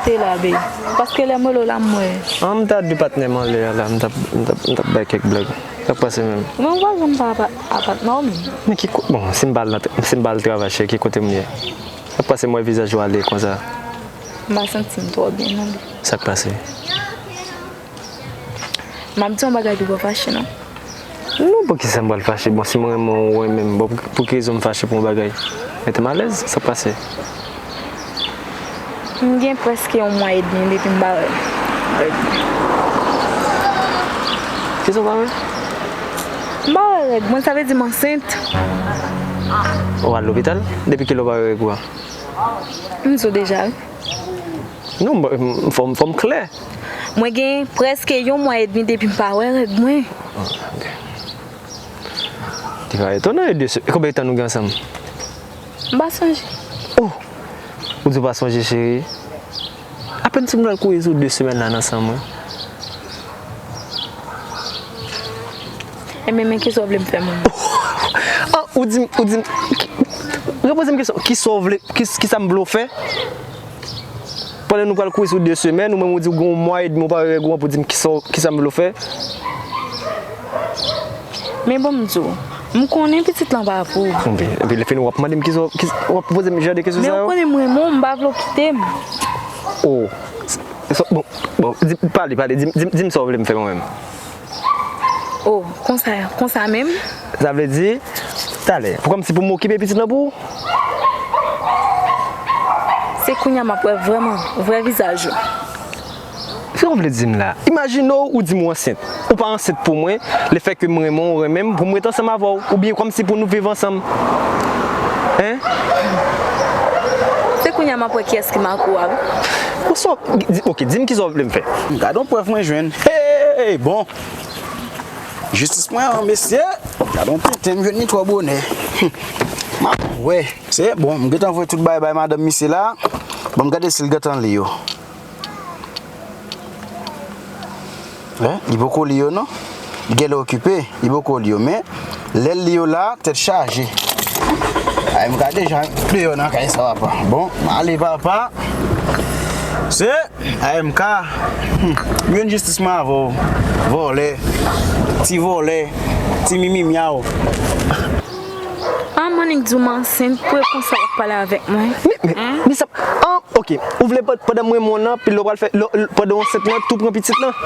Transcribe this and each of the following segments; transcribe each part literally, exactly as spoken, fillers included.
Te la, be. Paske lè m rele w la, m wè. An, m ta di patnè m anlè a la, m t ap, m t ap, m t ap bay kèk blag. Sa k pase menm? Men ou pa janm pa apa-, apatnè w menm. Men ki ko-, bon, si m pa al nan, si m pa al travay, cheri, ki kote m ye? Sa k pase m wè vizaj ou ale konsa? M pa santi m twò byen, non, be. Sa k pase? M ap di yon bagay, li pa fache, non. Non, poukisa m pral fache? Bon, si m renmen w, ou renmen m, bon, pou, pou ki rezon m fache pou yon bagay? Mete m alèz, sa k pase? M gen prèske yon mwa edmi depi m pa wè règ mwen. Kisa w pa wè? M pa wè règ mwen, sa vle di m ansent. Ou al lopital? Depi kilè w pa wè règ ou a? M di w deja, wi. Non, m, m, fò, m- fò m klè. Mwen gen prèske yon mwa edmi depi m pa wè règ mwen. Ah, ok. Li va etonan, e de se-, e konbyen tan nou gen ansanm? M pa sonje. Oh! Ou di w pa sonje, cheri? Apèn si m pral kouri sou de semèn la nan san mwen. Ebyen, men kisa w vle m fè, mwen? Ah, ou di m, ou di m, ki- repoze m kesyon, kisa w vle, ki, kisa m vle w fè? Pandan nou pral kouri sou de semèn, ou menm ou di w gen yon mwa edmi ou pa wè règ ou an pou di m kisa, kisa m vle w fè? Men bon, m di w, m konnen pitit lan pa pou ou. Epi, epi lè fini w ap mande m kisa, kisa, w ap poze m jan de kesyon sa yo? Men ou konnen m renmen w, m pa vle w kite m. Oh. So, bon, bon, di, pale, pale, di, di, di m sa w vle m fè mwen menm. Oh, konsa, konsa menm? Sa vle di, talè, pou kòmsi pou m okipe pitit lan pou ou? Se kounye a m ap wè vrèman, vrè vizaj ou. Sa w vle di m la? Imajine w, ou di m ou ansent. Ou pa ansent pou mwen, lefètke m renmen w, ou renmen m, pou m ret ansanm avè w, oubyen kòmsi pou nou viv ansanm. Hein? Se kounye a m ap wè kiyès ki make w a, wi. Ou sa, di, ok, di m kisa w vle m fè. Gad yon prèv mwen jwenn. Hey, bon. Jistis mwen an, mesye. Gad yon tenten m jwenn li twò bonè. M ap wè. Se bon, m gentan voye tout bagay bay madanm misye la. Ban m gade si l gentan li yo. Hein? Li poko li yo non. Li genlè okipe, li poko li yo. Men, lè l li yo la, tèt chaje. Ay, m ka deja deyò nan kay sa, papa. Bon, m ale, papa. Se, ay, m ka. Hmm. Jwenn jistis mwen avè w. Vòlè. Ti vòlè. Ti mimi myaw. Ah, m annik di w m ansent, pou e konsa w ap pale avèk mwen. Men, men, men sa, ah, ok, ou vle pa- pandan m renmen w nan, anpil lè w pral fè, lè- lè- pandan w ansent lan, tou pran pitit lan?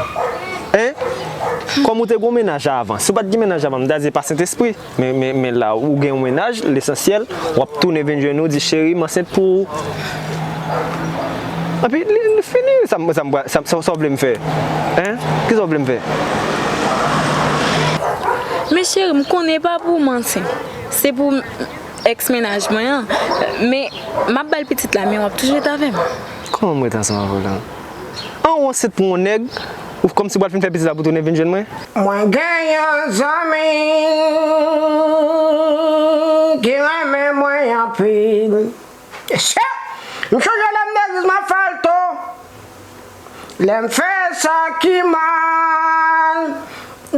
Hein? Kòm ou te gen yon mennaj avan, si w pa t gen mennaj avan, m ta di e pa Sentespri, men, men, men la, ou gen yon mennaj, lesansyèl, w ap tounen vin jwenn ou, di, cheri, m ansent pou ou. Epi, li, li fini, sa, m- sa, m- sa, sa, sa w vle m fè? Hein? Kisa w vle m fè? Men cheri, m konnen e pa pou ou m ansent. Se pou m- èks mennaj mwen an. Men, m ap ba l pitit la, men w ap toujou ret avè m. Kòman m ret ansanm avè w la? An, ou ansent pou yon nèg, ou kòmsi w pral fin fè pitit la pou tounen vin jwenn mwen? Mwen gen yon zanmi ki renmen mwen anpil. Se, m chonje lè m nan legliz m ap fè alto. Lè m fè sa ki mal,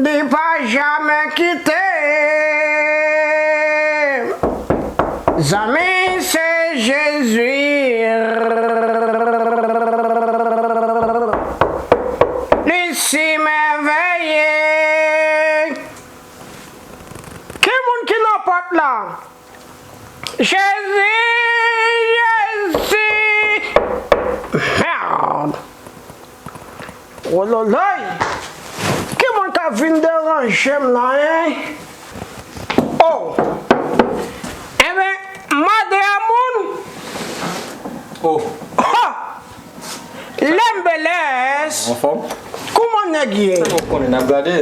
li pa janmen kite m. Zanmi, se Jezi. Li si mèvèye. Ki moun ki nan pòt la? Jezi, Jezi. Merde. Wololoy. Ki moun k ap vin deranje m la, en? Oh. Enben, mande a moun. Oh. Ha! Lembelès. Anfòm? Kouman nèg ye? Ou konnen n ap gade.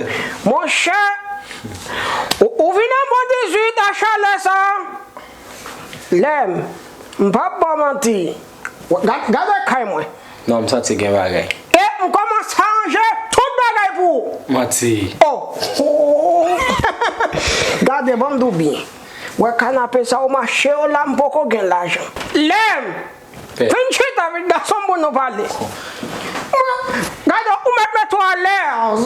Monchè, ou, ou vin an bon dizuit a chalè sa. Lèm, m p ap ba w manti. Gad, gade kay mwen. Non, m santi gen bagay. E m kòmanse ranje tout bagay pou ou. Manti. Oh. Gade, ban m di w byen. Wè kanape sa ou mache yo la, m poko gen lajan. Lèm, Pè. Vin chita, vin gason pou nou pale. Mwen, gade, ou mèt mete w alèz.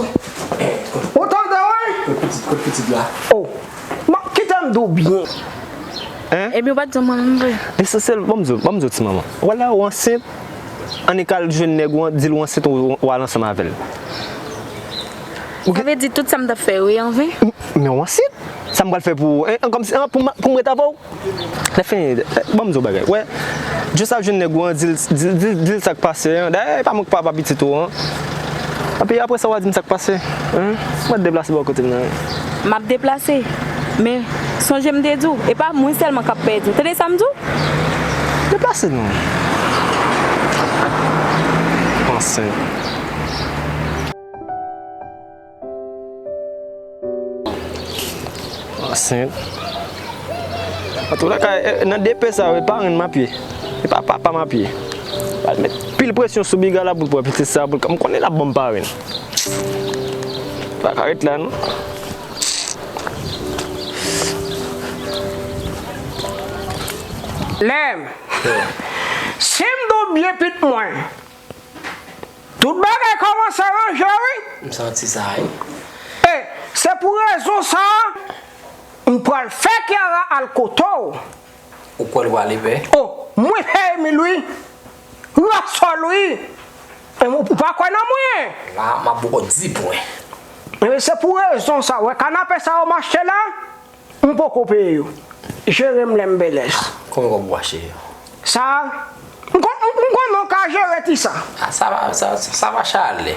Ou tande, wi? Kot pitit, kot pitit la? Oh. Bon, kite m di w byen. Hein? Ebyen, ou pa t janm renmen m vre. Lesansyèl, ban m di w, ban m di w ti manman. Wè la, ou ansent, Annik al jwenn nèg ou an, di l ou ansent, ou, ou al ansanm avè l. Sa vle di tout sa m t ap fè yo, e anven? M-, men ou ansent? Sa m pral fè pou ou? Hein? An, kòmsi, an, pou m, pou m ret avè w? Lè fini, eh, ban m di w bagay. Wè, just al jwenn nèg ou an, di l, di, di, di l sa k pase, hein. Dayè, e pa mwen k papa pitit ou an. Epi apre sa, w a di m sa k pase. Hein? Mwen deplase bò kote m nan. M ap deplase. Men, sonje m te di w, e pa mwen sèlman k ap pèdi. Tande sa m di w? Deplase non. Ansent. Ansent. Antoulèka, eh, nan de pè sa yo, e parenn m ap ye. E pa papa m ap ye. Al met pil presyon sou Biga la pou l pran pitit sa, pou l, m konnen l ap ban m parenn. Pa ka ret la, non. Lè m, si m di w byen pit mwen, tout bagay kòmanse ranje, wi. M santi sa, wi. E se pou rezon sa a, m pral fè Kiara al kote w. Ou kwè l prale pè? O, mwen pè Emil, wi. Rasòl, wi. E ou pa kwè nan mwen? La, m ap ba w di pwen. E se pou rezon sa, wè, kanapè sa yo m achte la, m poko peye yo. Jere m lè m belès. Konbyen kòb ou achte yo? Sa, m kon-, m, m konnen w ka jere ti sa. A, sa va, sa, sa va chalè.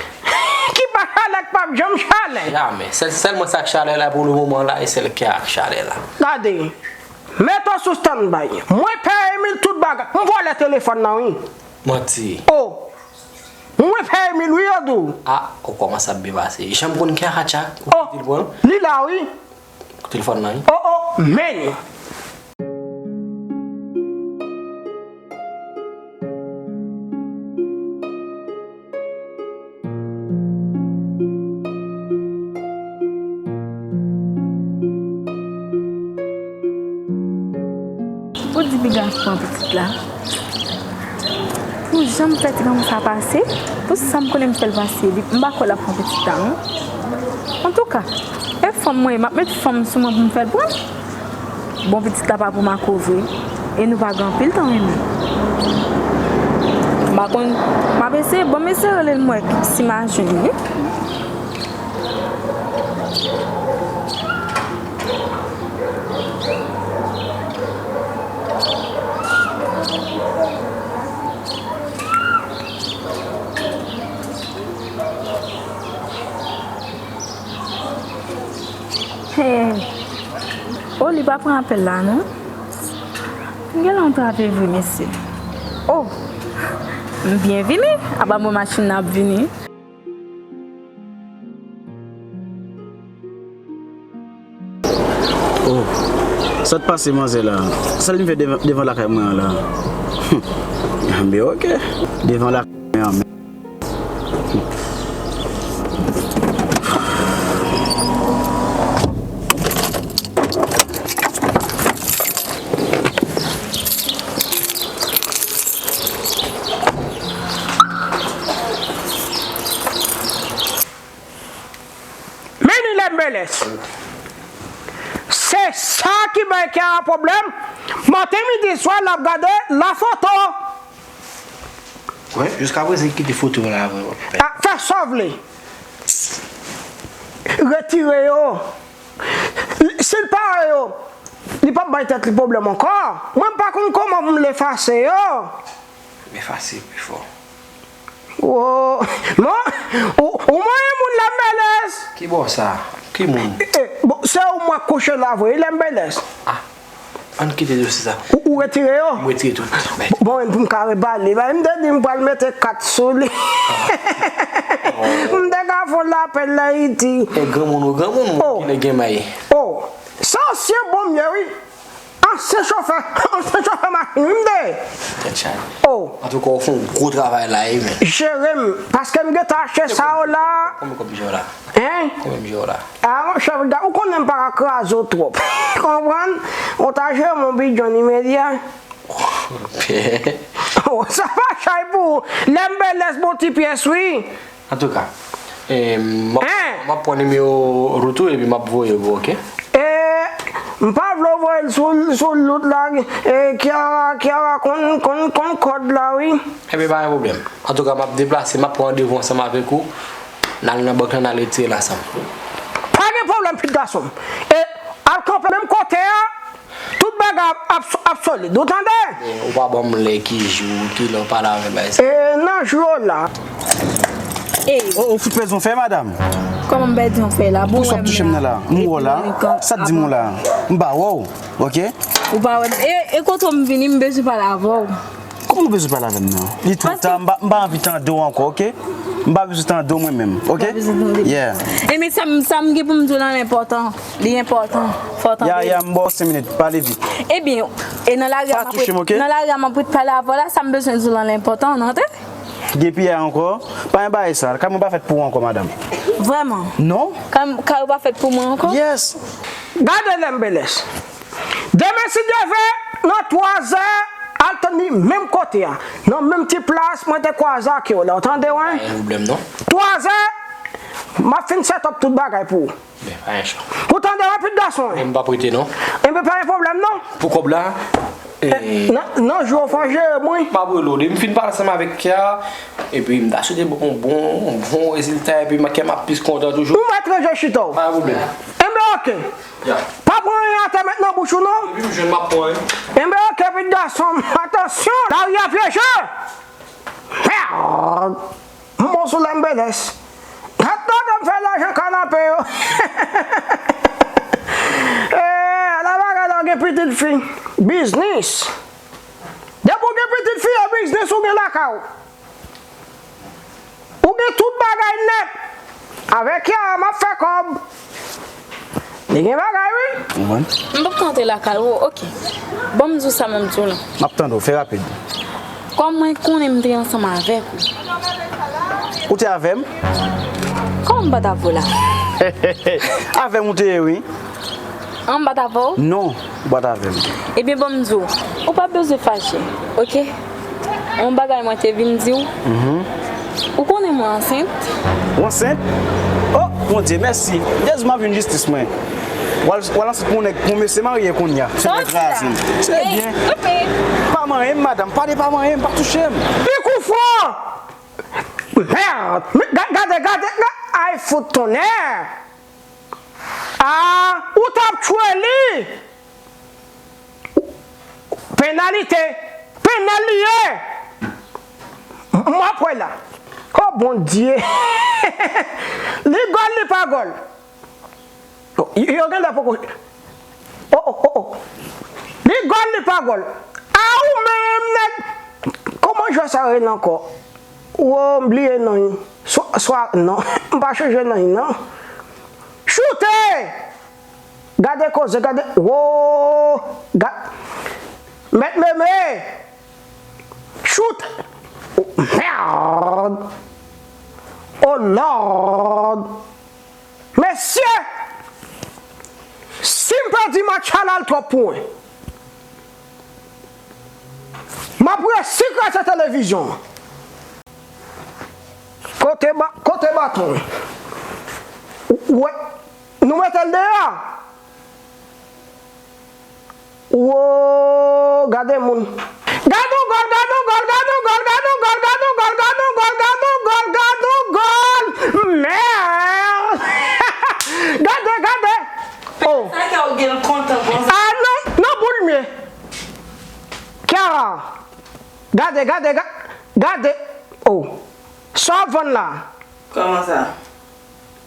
Ki pa chalè k p ap janm chalè? Jamè. Sèl, sèlman sa k chalè la pou le moman la, e sèl kè a k chalè la. Gade, mete w sou standby. Mwen pè Emil tout bagay. M vòlè telefòn nan, wi. Manti. O! Mwen pè Emil, wi, yo di w. A, ou kòmanse ap byen pase. Jan m konn kè a tchak, ou kite l pran. Li la, wi. Telefòn nan, wi. O, o, men. Ou di Biga pran pitit la. Pou jan m fè ti granmoun sa pase, pou sa m konnen m fè l pase, li, m pa kwè l ap pran pitit la, non. Antouka, e fanm mwen ye, m ap met fanm sou mwen pou m fè l pran l. Bon, pitit la pa pou Marco vre, e nou pa gen anpil tan renmen. M pa konn, m ap eseye, bon, m eseye rele l, m wè si m a jwenn li. Hey. O, li pa pran apèl la, non? M gen lè antrave vre, mesye. O, m byen vini. Apa mwen machin nan ap vini. O, sa t pase manzè la? Sa l vin fè devan, devan lakay mwen an la? Anben, oke. Devan lakay mwen an. Men li lè m belès. Se sa ki bay kè a pwoblèm. Maten, midi, swa, l ap gade lafoto. Wè, jiskaprezan, li kite foto la vre. A, fè sa w vle. Retire yo. Si l pa wè yo, li p ap bay tèt li pwoblèm ankò. Mwen, m pa konn kòman pou m efase yo. Efase pi fò. Wo, non, ou, ou manyen moun, Lembelès. Ki bò sa? Ki moun? E, e, bon, se ou mwen kouche la vre, Lembelès. A, ann kite dosye sa. Ou, ou retire yo? M retire tout. Bon, pou m ka repale, bay, m te di m pral mete kat sou li. M te ka fè l apèl la Ayiti. E granmoun ou granmoun, moun ki gen may. O, sa se bon m ye, wi. Ansyen chofè, ansyen chofè machin wi m te ye. Tèt chaje. O. Antouka, ou fè yon gwo travay la wi, men. Jere m, paske m gentan achte sa yo la. Konbyen kòb m jere w la? Hein? Konbyen m jere w la? A, monchè, ou konnen m pa ka kraze w twòp. Konprann? Ou ta jere m yon bidon imedya. O, sa pa chay pou ou. Lembelès bon ti pyès wi. Antouka, e, m ap, m ap pran nimewo wout ou epi m ap voye pou ou, oke? E, m pa Vle voye l sou, sou lout la, e, Kiara, Kiara konn, konn, konn kòd la, wi. Ebyen, pa gen pwoblèm. Antouka, m ap deplase, m ap pran randevou ansanm avèk ou. N al nan bank lan, n al retire l ansanm. Pa gen pwoblèm, pitit gason m. E, al kanpe menm kote a, tout bagay ap, ap, ap solid. Ou tande? Men, ou pa ban m lè, ki jou, ki lè w pale avè m, bay sa. E, nan jou yo la. Ey! O, ou fout pèdi yon fè, madanm? Kòman m pèdi yon fè la? Bon, poukisa w ap touche m nan la? M wè w la. Sa k di m ou la? M pa wè w, oke? Ou pa wè m. E, e kote w m vini, m bezwen pale avè w. Kòman w bezwen pale avè m nan? Li twò ta, m pa, m pa anvi tande w ankò, oke? M pa bezwen tande w mwen menm, oke? Yeah. E men sa m, sa m gen pou m di w la enpòtan. Li enpòtan. Fò w tande. Ya, ya, m ba w senk minit. Pale vit. Ebyen, e nan lari a m ap ret, nan lari a m ap ret pale avè w la, sa m bezwen di w la enpòtan, non, tande? Gen piyay ankò? Pa gen bagay sa. Kay mwen pa fèt pou ou ankò, madanm. Vrèman? Non. Kay, kay ou pa fèt pou mwen ankò? Yes. Gade Lembelès. Demen, si Dye vle, nan twazè, al tann li menm kote a. Nan menm ti plas mwen te kwaze ak yo la. Ou tande, wi? Pa gen pwoblèm, non. Twazè, m ap fin set up tout bagay pou ou. Men, pa gen chan. Ou tande, wi, pitit gason, wi? Men m p ap rete, non. Enben, pa gen pwoblèm, non. Pou kòb la, e, nan, nan jou yo fò jere m, wi. M ap rele w. Depi m fin pale ansanm avèk Kiara, epi m ta swete bon, bon, bon rezilta, epi m, kè m ap plis kontan toujou. Ou mèt ranje chita w. Pa gen pwoblèm. Enben, oke. Ya. Pa pran anyen atè met nan bouch ou, non. Depi m jwenn, m ap pran, wi. Enben, oke, pitit gason m. Atansyon, lari a pyeje. Mèd! M bon sou Lembelès. Gad tande m fè lajan kanape yo. Eh, ala bagay lè w gen pitit fi. Biznis. Depi w gen pitit fi, e biznis ou gen lakay ou. Ou gen tout bagay nèt. Avèk Kiara, m ap fè kòb. Li gen bagay, wi. Ou konprann? M p ap ka antre lakay ou, oke. Ban m di w sa mwen di w la. M ap tande w, fè rapid. Kòm mwen konnen m te ansanm avèk ou. Ou te avè m? Kòman m pa t avè w la? Avè m ou te ye, wi. An, m pa t avè w? Non, ou pa t avè m. Ebyen, ban m di w, ou pa bezwen fache, oke? Yon bagay mwen te vin di w. Mhm. Ou konnen mwen ansent? Ou ansent? Oh, Bondye, mèsi. Jezi, m ap jwenn jistis mwen. W al, w al ansent pou yon nèg, pou yon mesye marye kounye a. Sa w di la? Se byen. Ey, kanpe. Pa manyen m, madanm. Pale pa manyen m, pa touche m. Li kou fò! Mèd! Men, ga-, gade, gade, ga-, ay fout tonnè! Ah, ou t ap tchwe li! Penalite! Penal li ye! M ap wè la. Oh, Bondye! Li gòl, li pa gòl. Oh, yo, yo genlè poko. Oh, oh, oh, oh. Li gòl, li pa gòl. Ah, ou menm, nèg. Kòman jwè sa rele ankò? Wo, m bliye non l. Swa, swa, non. M pa chanje non l, non. Choute! Gade koze, gade. Wo! Ga-, Mèt Meme! Choute! Oh, mèd! Oh, Lord! Mesye! Si m pèdi match la, l al twòp pou mwen. M ap resi kraze televizyon an. Kote ba-, kote baton? Ou wè, nou mete l deyò. Wo, gade moun. Gade yon gòl, gade yon gòl, gade yon gòl, gade yon gòl, gade yon gòl, gade yon gòl, gade yon gòl, gade yon gòl. Mèd! Gade, gade. Oh. Sa kè w gen l kontan konsa? Ah, non, nan boul m ye. Kiara. Gade, gade, ga-, gade. Oh. Sa w ap vann la? Kòman sa?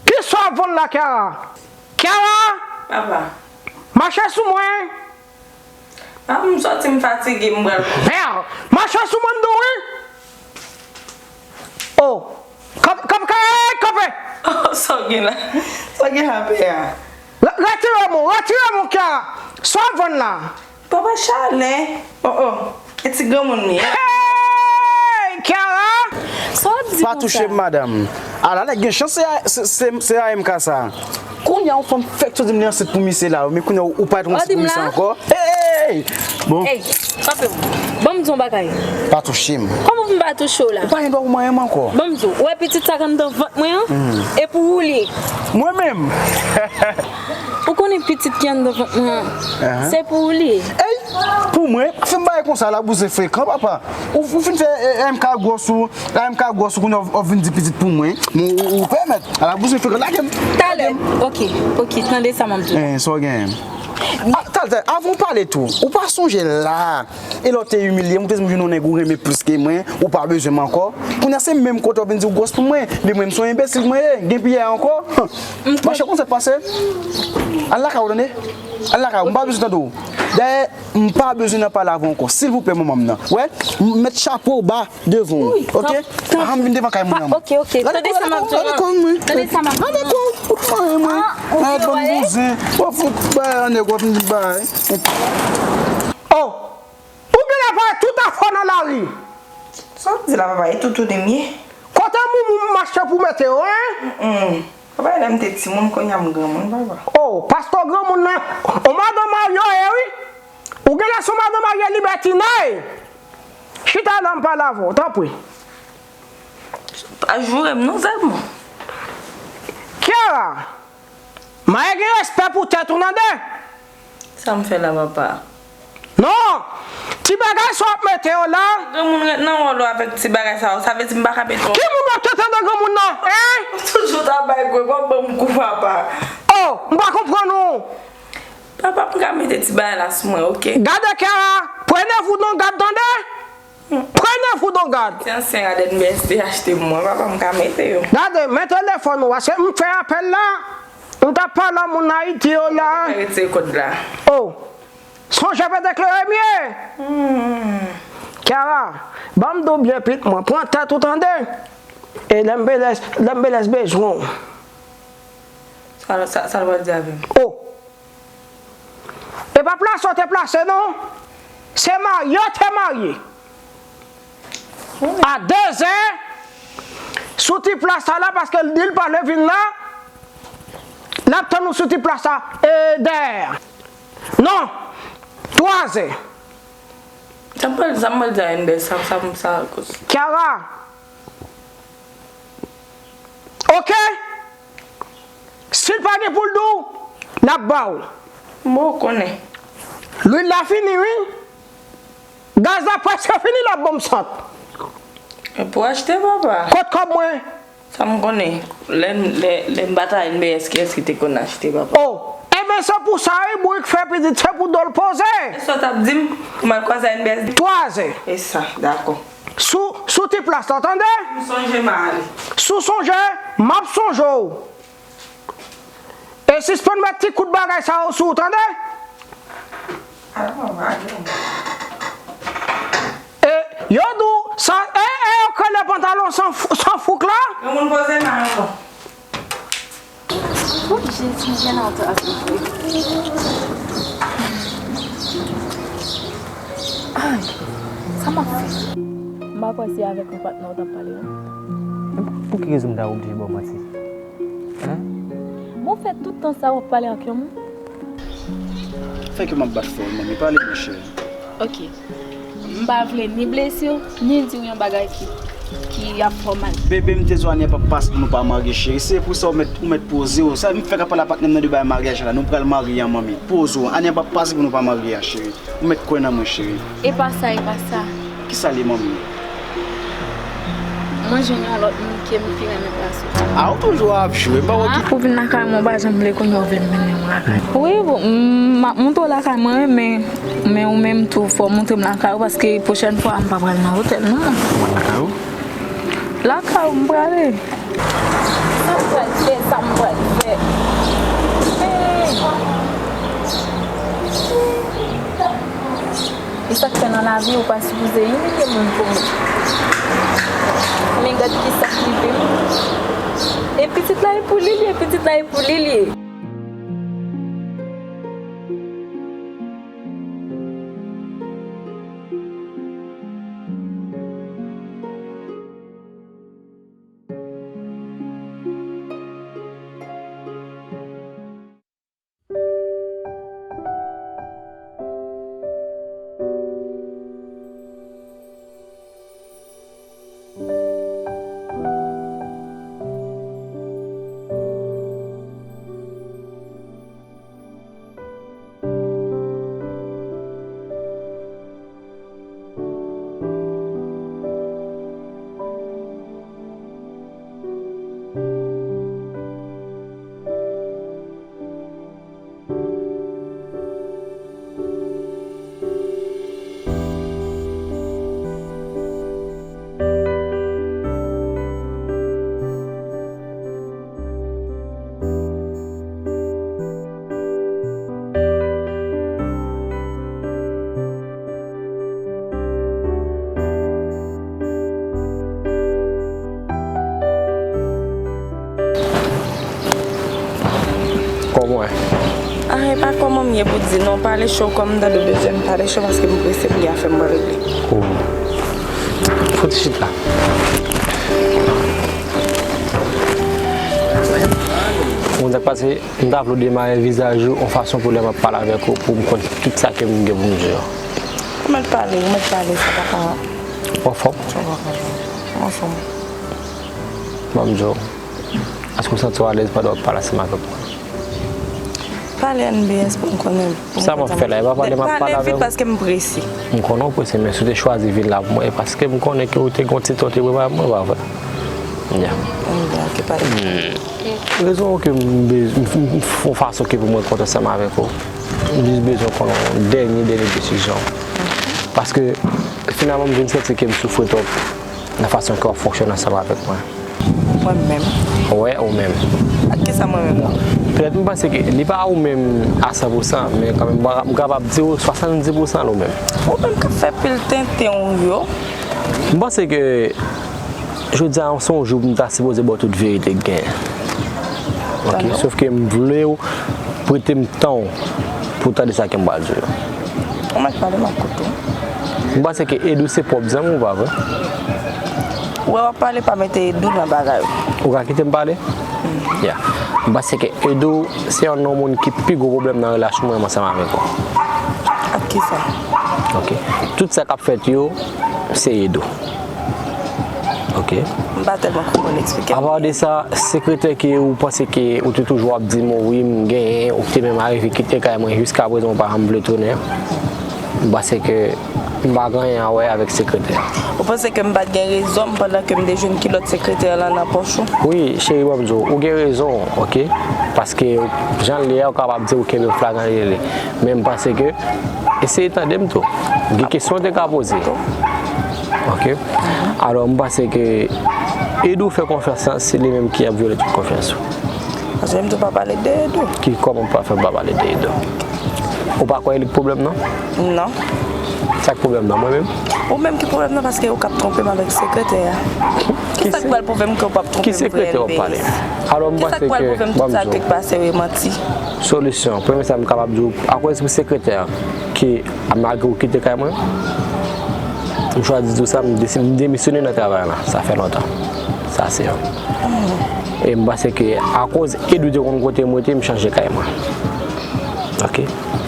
Kisa w ap vann la, Kiara? Kiara! Papa. Mache sou mwen! Papa, m sòti, m fatige, m pral. Mèd! Mache sou mwen, m di w, wi! Oh! Kanpe, kanpe, kanpe, kanpe! Oh, sa w gen la? Sa w gen la, pè a? Re-, retire men w, retire men w, Kiara! Sa w ap vann la? Papa chalè. Oh, oh. E ti granmoun li ye. Hey, Kiara! Sa w ap di konsa? Pa touche m, madanm. Ala nèg gen chans se, se, se, se A M K sa. Kounye a yon fanm fèk sot di m li ansent pou misye la, men kounye a ou pa t ansent pou misye ankò. Hey! Bon. Ey, kanpe w. Ban m di w yon bagay. Pa touche m. Kòman pou m pa touche w la? Ou pa gen dwa pou manyen m ankò. Ban m di w, ou wè pitit sa k anndan vant mwen an? E pou ou li ye. Mwen menm? Ou konnen pitit ki anndan vant mwen an? Se pou ou li ye. Ey, pou mwen, pa fè m bagay konsa, labouze frekan, papa. Ou, ou fin fè, eh, M K gwòs ou, M K gwòs ou, kounye a w, w vin di pitit pou mwen. Bon, ou, ou pèmèt. Ala bouzen frekan, lage m. Talè. Ok, ok, tande sa m ap di w. Eh, sa w genyen? Ah, talè, talè, avan w pale tou, ou pa sonje la, e lè w te imilye m, ou te di m jwenn yon nèg ou renmen plis ke mwen, ou pa bezwen m ankò. Kounye a se menm kote w vin di w gwòs pou mwen, epi mwen m se yon enbesil mwen ye, gen piyay ankò. Mache konsa pase. Al lakay ou tande. Al lakay ou, m pa bezwen tande w. Dayè, m pa bezwen nan pale avè w ankò. Silvouplè, manman m nan. Wè, m met chapo ba devan w. Ok? Tanp, tanp. Ah, m vin devan kay moun nan. Ok, ok. Tande sa m ap di w. Tande sa m ap di w. Gade kò w, mwen. Gade kò w. Ou manyen mwen. Ah, ou vle wè? Bouzen. W ap fout bay an nèg, w ap vin bay. Oh! Ou genlè pa tout afè w nan lari. Sa w di la, papa? E toutouni m ye? Kote moumou m achte pou mete yo, en? Mm. Papa, lè m te timoun, kounye a m granmoun, papa. Oh, pastè granmoun nan, on madanm marye w ye, wi. Ou genlè se on madanm marye libertinay. Chita la, m pale avè w, tanpri. Pa joure m non, Zèlman. Kiara, maye gen respè pou tèt ou, tande? Sa m fè la, papa? Non! Ti bagay sa w ap mete yo la. Granmoun ret nan wòl ou avèk ti bagay sa yo. Sa vle di m pa ka mete yo. Ki moun w ap tete nan granmoun nan? Hein? Ou toujou ta bay gwe, w ap ban m kou, papa. Oh, m pa konprann ou. Papa, m ka mete ti bagay la sou mwen, ok? Gade Kiara, prenez-vous donc garde, tande? Prenez-vous donc garde. Ti ansyen rad N B S te achte m mwen, papa, m ka mete yo. Gade, men telefòn ou, paske m fè apèl la, m t ap pale a moun Ayiti yo la. Mwen retire kòd la. Oh. Sonje pete klere m ye. Hmm. Kiara, ban m di w byen pit mwen, pran tèt ou tande. E lè m belès, lè m belès bezwen w. Sa, sa, sa l pral di avè m? Oh. E pa plase w te plase non. Se marye w te marye. A de zè, sou ti plas sa la, paske l di l pa vle vin la, l ap tann ou sou ti plas sa, e, dèyè. Non, twa zè. Sa m pral, sa m pral di a N B S, sa, sa, sa, Kiara. Ok? Si l pa gen pou l di w, n ap ba w. Bon, ou konnen. Lwil la fini, wi. Gaz la prèske fini, l ap ban m sant. E pou achte, papa. Kot kòb mwen? Sa m konnen. Lè, lè, lè m pa t a N B S, kiyès ki te konn achte, papa? Oh, enben, se pou sa, wi, bourik fè pitit, se pou do l poze. E sa w t ap di m? Pou m al kwaze a N B S? Twa zè. E sa, dakò. Sou, sou ti plas la, tande? M sonje m a ale. Si w sonje, m ap sonje w. E sispann met ti kout bagay sa yo sou ou, tande? E yo di w sa, e, e yo kole pantalon san, san fouk la? Yon moun poze m a ankò. Oh, Jezi, m gen nan oto ap vre. Ay, sa m ap fè? M pa kwè se avèk yon patnè w t ap pale, non. Men pou, pou ki rezon m ta oblije ba w manti? Hein? Bon, fè tout tan sa w ap pale ak yon moun? Fè kè m ap bat fò, manmi, pale, monchè. Ok. M pa vle ni blese w, ni di w yon bagay ki, ki ap fè w mal. Bebe, m te di w ane a p ap pase pou nou pa marye, cheri. Se pou sa ou mèt, ou mèt poze w. Sa m fèk ap pale a patnè m nan de bagay maryaj la. Nou pral marye an, manmi. Poze w. Ane a p ap pase pou nou pa marye a, cheri. Ou mèt kwè nan mwen, cheri. E pa sa, e pa sa. Kisa l ye, manmi? Mwen jwenn yon lòt moun ke m pi renmen pase w. A, ou toujou ap jwe, m pa wè ki... Ou vin lakay mwen, ou pa janm vle, kounye a ou vle m mennen w lakay. Wi, bon, m ap monte w lakay mwen, wi, men, men ou menm tou, fò w montre m lakay ou, paske pwochèn fwa, m pa pral nan otèl, non. Ou pral lakay ou? Lakay ou m prale. Sa m pral fè, sa m pral fè. Hey! E sa k fè nan lavi, ou pa sipoze imilye moun pou moun. Men gad kisa k rive m. E pitit la, e pou li l ye, pitit la, e pou li l ye. Mwen. Ah, e pa kòman m ye pou di non, pale cho, kòm m tande w bezwen m pale cho paske m prese m gen afè m pral regle. Oh. Fouti chita. Bon, sa k pase, m ta vle w demare vizaj ou yon fason pou lè m ap pale avèk ou, pou m konn tout sa ke m gen pou m di yo. Ou mèt pale, ou mèt pale, sa pa ka. Ou anfòm? Sa pa ka. Ou anfòm? Ban m di w. Èske w santi w alèz pandan w ap pale ansanm avèk mwen? Pale N B S pou m konnen. Sa m ap fè la, e pa pale m ap pale avè w. Pale vit paske m prese. M konnen w prese, men si w te chwazi vin la pou mwen, e paske m konnen ke w te gen yon ti tan w te prepare pou mwen, pa vre? Ya. Anben, ok, pale. Rezon ke m bez-, m, m, m fè yon fason ke pou mwen kontan ansanm avèk ou. M jis bezwen konnen yon dènye, dènye desizyon. Paske, finalman, m vin santi ke m soufri twòp nan fason ke w ap fonksyone ansanm avèk mwen. Mwen menm. Wè, ou menm. Ak kisa mwen menm nan? Petèt m panse ke li pa ou menm a san pou san, men kanmenm, m kapab di w swasanndis pou san l ou menm. Ou menm k ap fè pil tenten w yo. M panse ke jodi a se yon jou pou m ta sipoze ba w tout verite k genyen. Ok, sof ke m vle w prete m tan w pou w tande sa ke m pral di w yo. Ou mèt pale, m ap koute w. M panse ke Edou se pwòp zanmi w, pa vre? Ou wè w ap pale, pa mete Edou nan bagay ou. Ou ka kite m pale? Ya. M panse ke Edou se youn nan moun ki pi gwo pwoblèm nan relasyon mwen ansanm avèk ou. Ak kisa? Ok. Tout sa k ap fèt yo, se Edou. Ok. M pa tèlman konprann, eksplike m. Apa de sa, sekretè ke ou panse ke ou te toujou ap di m, wi, m genyen, ou te menm arive kite kay mwen, jiskaprezan ou pa janm vle tounen. M panse ke m pa gen anyen a wè avèk sekretè. Ou panse ke m pa t gen rezon m pandan ke m te jwenn kilòt sekretè lan nan pòch ou? Wi, cheri, ban m di w, ou gen rezon, ok? Paske jan l ye a, ou kapab di ou kenbe flagran dele. Men m panse ke, eseye tande m tou. Gen kesyon w te ka poze. Ok? Alò, m panse ke Edou fè konfyans lan, se li menm ki ap vyole tout konfyans ou. Paske m tou pa pale de Edou. Ki kòman pa fè m pa pale de Edou? Ou pa kwè li k pwoblèm nan? Non. Sa k pwoblèm nan, mwen menm? Ou menm ki pwoblèm nan paske ou k ap twonpe m avèk sekretè a. Kisa k pral pwouve m ke ou p ap twonpe m vre, N B S? Kisa k pral pwouve m tout sa k te pase yo e manti? Solisyon, premye sa m kapab di w, akoz pou sekretè a, ki, malgre ou kite kay mwen, m chwazi di w sa, m desi-, m demisyone nan travay la. Sa fè lontan. Sa se yon. E m panse ke akoz Edou te konn kote m rete, m chanje kay mwen. Ok?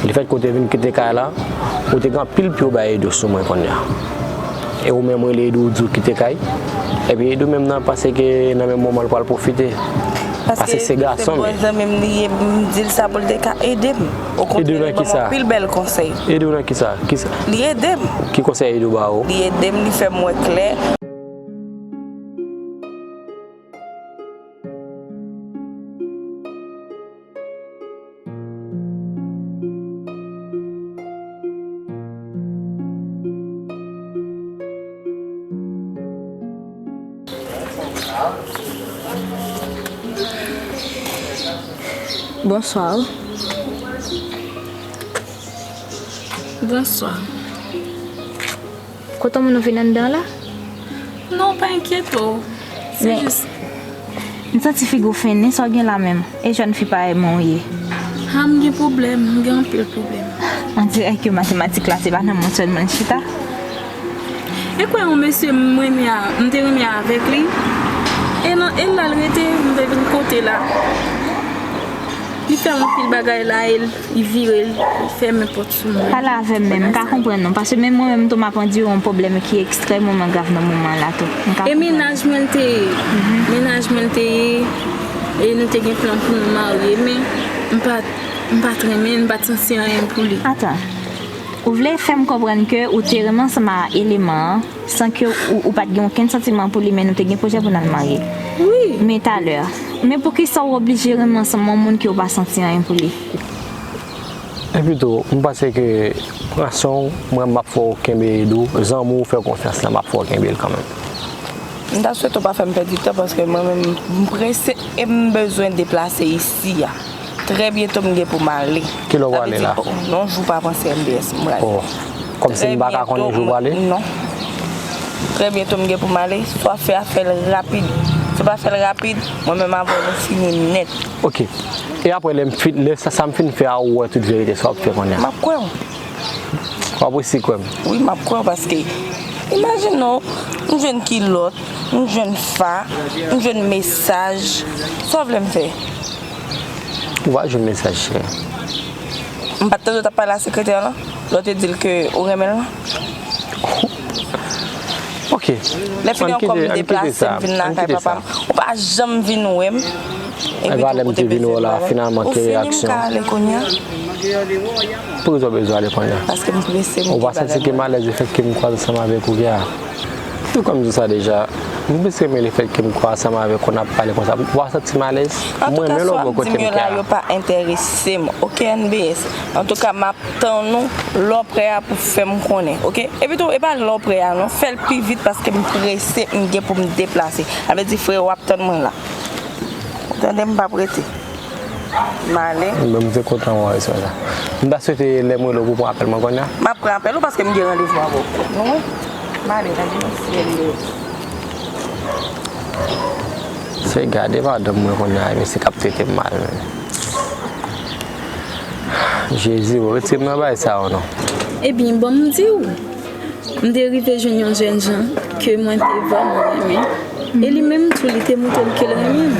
Lefèt ke w te vin kite kay la, ou te gen anpil pye w bay Edou sou mwen kounye a. E ou menm rele Edou, ou di w kite kay. Epi Edou menm nan panse ke nan menm moman l pral pwofite. Paske se gason m ye. Paske se bon zanmi m li ye, m di l sa pou l te ka ede m. Okontrè, li ban m anpil bèl konsèy. Ede w nan kisa? Kisa? Li ede m. Ki konsèy Edou ba ou? Li ede m, li fè m wè klè. Bonswa. Bonswa. Kote moun ou vin anndan la? Non, pa enkyete w. Se jis. M santi figi w fennen, sa w gen la menm? E jèn fi parèy mwen w ye? Ha, m gen pwoblèm, m gen anpil pwoblèm. On dirè ke matematik la, se pa nan mwen sèlman l chita. E kwè yon mesye m renmen a, m te renmen avèk li. E nan, e la l rete, m te vin kote la. Li fè m anpil bagay la, e l, li vire, li fèmen pòt sou mwen. Pale avè m menm, m ka konprann non, paske menm mwen menm tou m ap andire yon pwoblèm ki ekstrèmeman grav nan moman la tou. M ka konprann. E mennaj mwen l te ye. Mennaj mwen l te ye, e nou te gen plan pou nou marye, men m pa t, m pa t renmen l, m pa t santi anyen pou li. Atan. Ou vle fè m konprann ke ou te renmen ansanm a eleman an, san ke ou, ou pa t gen okenn santiman pou li, men nou te gen pwojè pou n al marye. Wi. Men talè, men poukisa ou oblije renmen ansanm yon moun ke ou pa santi anyen pou li? Epi tou, m panse ke pran san w, mwen m ap fè w kenbe Edou, zanmi w fè w konfyans la, m ap fè w kenbe l kanmenm. M ta swete w pa fè m pèdi tan paske mwen menm m prese e m bezwen deplase isi a. Trè byento m gen pou m ale. Kilè w prale la? Sa vle di, yon jou pa panse M B S, m prale. Oh. Kòmsi m pa ka konnen jou w prale? Non. Trè byento m gen pou m ale. Swa fè a fè l rapid. Si w pa fè l rapid, mwen menm avè w nou fini nèt. Ok. E apre, lè m fin, lè sa, sa m fin fè a, ou wè tout verite sa w ap fè kounye a. M ap kwè w. W ap resi kwè m. Wi, m ap kwè w paske, imajine w, m jwenn kilòt, m jwenn fa, m jwenn mesaj. Sa w vle m fè? Ou va jwenn mesaj, cheri. M pa t tande w t ap pale a sekretè lan? Lè w te di l ke ou renmen l lan? Ok. Lè fini ankò m deplase, m vin lakay papa m. Ou pa janm vin wè m. Epi tou, ou te bezwen pale. Ou fini, m ka ale kounye a? Poukisa w bezwen ale kounye a? Paske m prese, m gen bagay. Ou pa santi ke malèz lefètke m kwaze ansanm avèk ou, Kea? Tou kòm m di sa deja, m plis renmen lefètke m kwaze ansanm avèk ou, n ap pale konsa. Ou pa santi malèz? Mwen menm lè w bò kote m, Kea. Antouka, sa w ap di m yo la, yo pa enterese m. Ok, N B S. Antouka, m ap tann ou lè w prè a pou fè m konnen, ok? Epi tou, e pa lè w prè a non, fè l pi vit paske m prese, m gen pou m deplase. Sa vle di, freo, w ap tann mwen la. Ou tande, m p ap rete. M ale. Mwen menm, m te kontan wè sa la. M ta swete lè m rele w pou pran apèl mwen kounye a. M ap pran apèl ou paske m gen randevou avè w. Nou wè? M ale, gade nan syèl yo. Se gade madanm mwen kounye a, mesye k ap trete m mal menm. Jezi, ou retire m nan bagay sa yo non. Ebyen, ban m di w. M te rive jwenn yon jènjan ke mwen te vrèman renmen. E li menm tou, li te montre m ke l renmen m.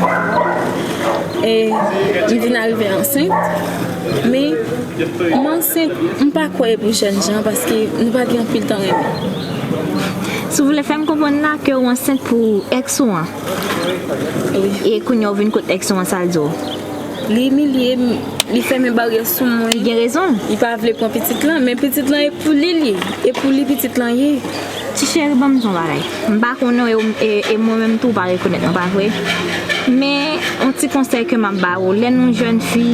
E m vin arive ansent. Men, m ansent, m pa kwè e pou jènjan paske nou pa gen anpil tan renmen. Si w vle fè m konprann la ke w ansent pou èks ou an. Wi. E kounye a w vin kot èks ou an, sa l di w? Li imilye m, li fèmen baryè sou mwen. Li gen rezon l. Li pa vle pran pitit lan, men pitit lan e pou li l ye. E pou li pitit lan ye. Ti cheri, ban m di w yon bagay. M pa konnen w e, e, e mwen menm tou w pa rekonèt mwen, pa vre? Men, yon ti konsèy ke m ap ba ou, lè nou jèn fi,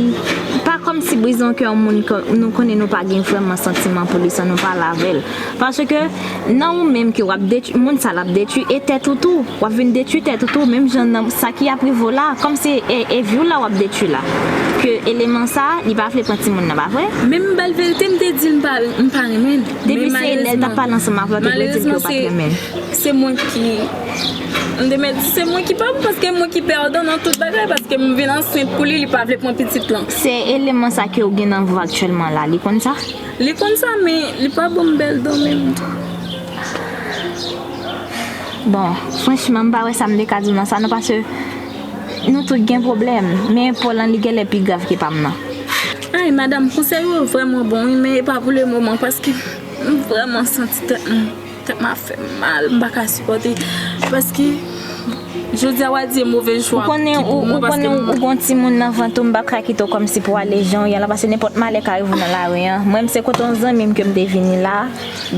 pa kòmsi brize yon kè yon moun ke nou konnen nou pa gen vrèman santiman pou li san nou pale avè l. Paske nan ou menm ke w ap detwi, moun sa l ap detwi e tèt ou tou. W ap vin detwi tèt ou tou, menm jan nan sa ki ap rive w la, kòmsi e, e vi w la w ap detwi la. Ke eleman sa, li pa vle pran timoun nan, pa vre? Men m ba l verite, m te di l m pa, m pa renmen l. Depi se lè l t ap pale ansanm avè w, te vle di l ke w pa t renmen l. Se mwen ki, m te mèt di se mwen ki pa bon, paske mwen ki pèdan nan tout bagay, paske m vin ansent pou li, li pa vle pran pitit lan. Se eleman sa ke w gen nan vi w aktyèlman la, li konn sa? Li konn sa, men li pa ban m bèl dan menm. Bon, franchman, m pa wè sa m te ka di w nan sa non, paske nou tout gen pwoblèm, men pa w lan li genlè pi grav ke pa m nan. Ay, madanm, konsèy ou yo vrèman bon, wi, men e pa pou le moman, paske m vrèman santi tèt m, tèt m ap fè m mal, m pa ka sipòte, paske jodi a w a di e move jwa ki pou mwen, paske m... Ou konnen ou, ou konnen ou gon timoun nan vant ou, m p ap ka kite w kòmsi pou w ale jan w ye la, paske nenpòt malè ka rive w nan lari an. Mwen, m se kote yon zanmi m ke m te vini la,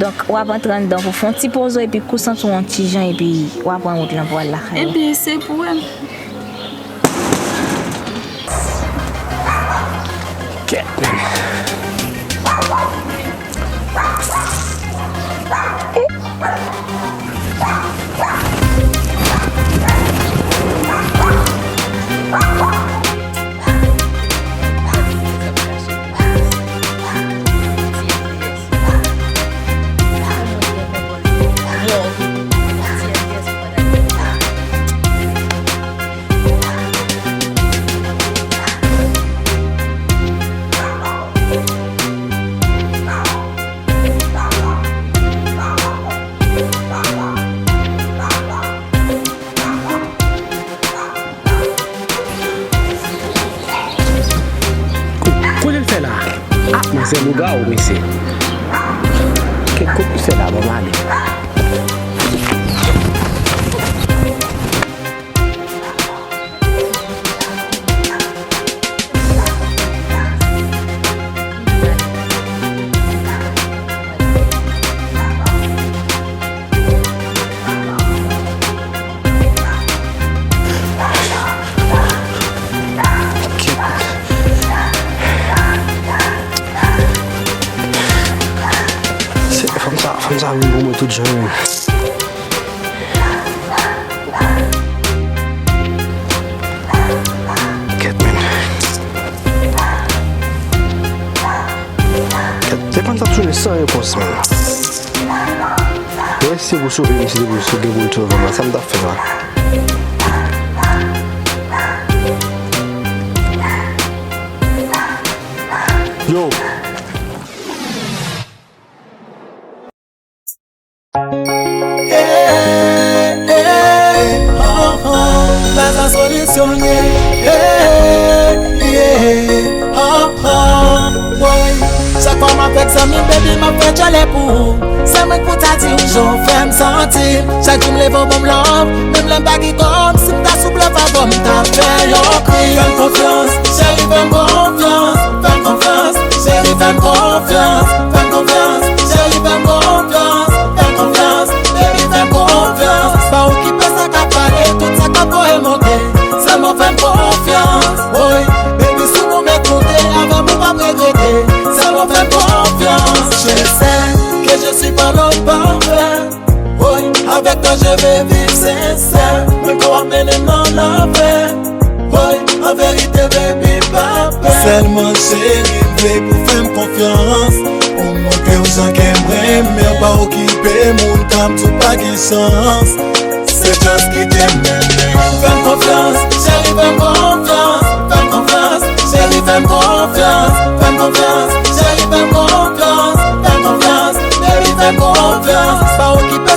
donk, w ap antre anndan pou fè yon ti poze w, epi kou santi w yon ti jan, epi w ap pran wout lan pou w al lakay ou. Ebyen, se pou wè m. Kèt. Kote l fè la? Ah, manzè lougawou, mesye. Kèt, kote l fè la, ban m ale. Se fanm sa, fanm sa vin pou mwen tout jan menm. Kèt, men. Kèt, telefòn sa ap sonnen san repons, men. Wè, si se pou sove m, si se pou sove, gen pou l sove m, sa m t ap fè la. Hey, yeah, oh, oh, woy. Chak fwa m avèk zanmi m, baby, m ap fè djòlè pou ou. Se mwen k pou ta di w jan w fè m santi. Chak jou m leve w ban m love, menm lè m pa gen kòb. Si m ta sou blòf avè w, m ta fè yon kri. Fè m konfyans, cheri, fè m konfyans. Fè m konfyans, cheri, fè m konfyans. Fè m konfyans, cheri, fè m konfyans. Fè m konfyans, baby, fè m konfyans. Pa okipe sa k ap pale, tout sa k ap voye monte. Sèlman fè m konfyans, woy. Baby, si w pwomèt monte, avè m ou p ap regrete. Sèlman fè m konfyans. Je sais que je suis pas l'homme parfait. Woy, avèk toi je vais vivre sincère. Mwen kwè w ap mennen m nan lanfè. Woy, an verite, baby, pa pè. Sèlman cheri, m vle pou fè m konfyans. Pou montre w jan ke m renmen w, pa okipe moun k ap di w pa gen chans. Se chans ki te mennen w. Fè m konfyans, cheri, fè m konfyans. Fè m konfyans, cheri, fè m konfyans. Fè m konfyans, cheri, fè m konfyans. Fè m konfyans, baby, fè m konfyans. Pa okipe